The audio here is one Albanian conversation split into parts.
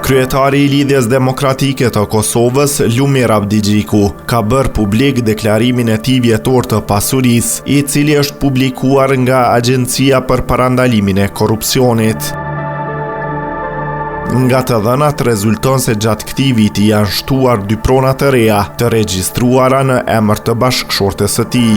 Kryetari i Lidhjes Demokratike të Kosovës, Lumir Abdixhiku, ka bërë publik deklarimin e tij vjetor të pasurisë, i cili është publikuar nga Agjencia për Parandalimin e Korrupsionit. Nga të dhënat rezulton se gjatë këtij viti janë shtuar dy prona të reja të regjistruara në emër të bashkëshortes së tij.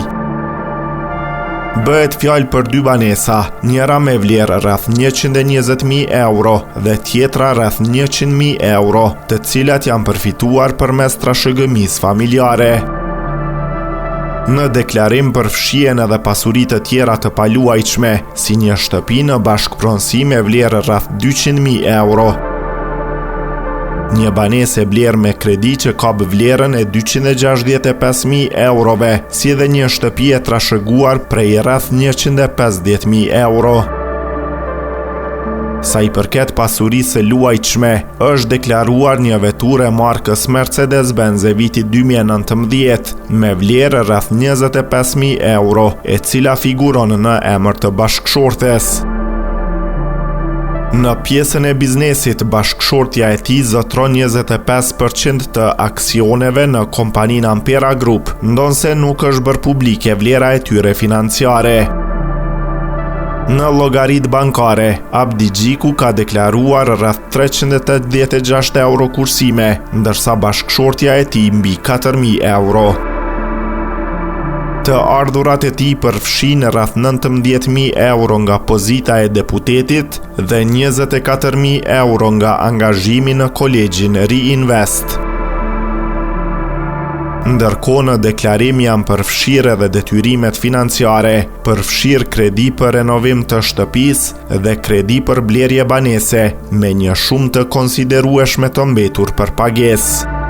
Bëhet fjalë për dy banesa, njëra me vlerë rreth 120.000 euro dhe tjetra rreth 100.000 euro, të cilat janë përfituar përmes trashëgimisë familjare. Në deklarim përfshihen edhe pasuri të tjera të paluajtshme, si një shtëpi në bashkëpronësi me vlerë rreth 200.000 euro. Një banesë e blerë me kredi që kap vlerën e 265.000 eurove, si dhe një shtëpi e trashëguar prej rreth 150.000 euro. Sa i përket pasurisë së luajtshme, është deklaruar një veturë e markës Mercedes-Benz e vitit 2019, me vlerë rreth 25.000 euro, e cila figuron në emër të bashkëshortes. Në pjesën e biznesit, bashkëshortja e tij zotëron 25% të aksioneve në kompaninë Ampera Group, ndonëse nuk është bërë publike vlera e tyre financiare. Në llogaritë bankare, Abdixhiku ka deklaruar rreth 386 euro kursime, ndërsa bashkëshortja e tij mbi 4.000 euro. Të ardhurat e tij përfshijnë rreth 19.000 euro nga pozita e deputetit dhe 24.000 euro nga angazhimi në kolegjin Riinvest. Ndërkohë në deklarim janë përfshirë edhe detyrimet financiare, përfshirë kredi për renovim të shtëpisë, dhe kredi për blerje banese me një shumë të konsiderueshme të mbetur për pagesë.